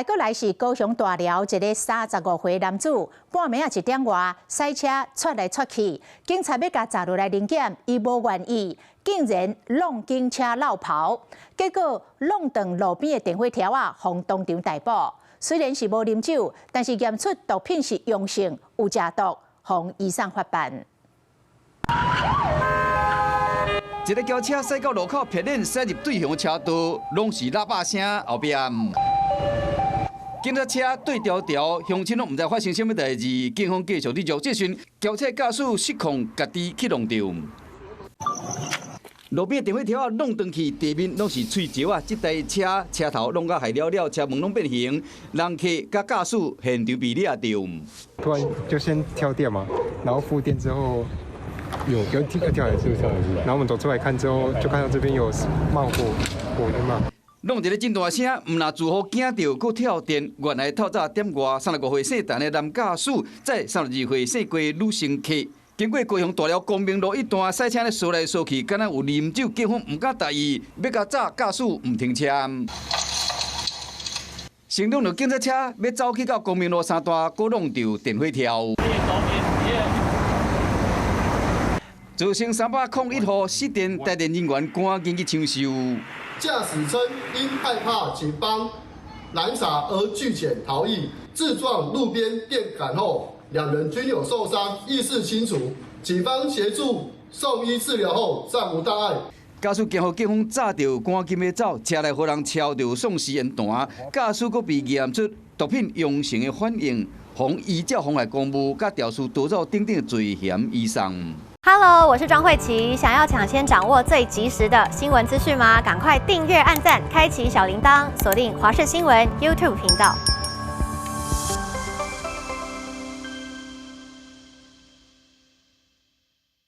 閣來是高雄大寮一个35歲男子，半暝仔1點外駛車竄來竄去，警察欲共閘落來臨檢，伊無願意，竟然挵警車落跑，結果挵斷路邊的電火柱仔，予當場逮捕。雖然是無啉酒，但是驗出毒品是陽性，有食毒，予移送法辦。一个轎車駛到路口，劈臉駛入對向車道，攏是喇叭聲後壁。警察車對條條，鄉親攏毋知發生啥物代誌，警方繼續佇錄這時，轎車駕駛失控，家己去弄著。路邊電火柱仔弄斷去，地面攏是碎石仔。這台車車頭弄甲害了了，車門攏變形，人客佮駕駛現場被掠著。突然就先跳電嘛，然後復電之後有跳跳來是跳來是，然後我們走出來看之後，就看到這邊有冒火火煙嘛。弄一个真大聲，毋但自予驚著，閣跳電。原來透早點外，35歲姓陳的男駕駛，載32歲姓郭女乘客，經過高雄大寮光明路一段，駛車咧趖來趖去，敢若有啉酒，警方毋敢大意，欲共閘駕駛毋停車。先撞著警察車，欲走去到光明路三段，閣弄著電火柱。造成301號失電，台電人員趕緊去搶修。駕駛稱因害怕警方攔查而拒檢逃逸，自撞路邊電桿後，兩人均有受傷，意識清楚。警方協助送醫治療後，暫無大礙。駕駛驚予警方閘著，趕緊欲走，車內予人敲著喪屍煙彈，駕駛閣被驗出毒品陽性的反應，予依照妨害公務、佮肇事逃走等等罪嫌移送。 Hello，我是莊慧琪。想要搶先掌握最及時的新聞資訊嗎？趕快訂閱、按讚、開啟小鈴鐺，鎖定華視新聞 YouTube 頻道。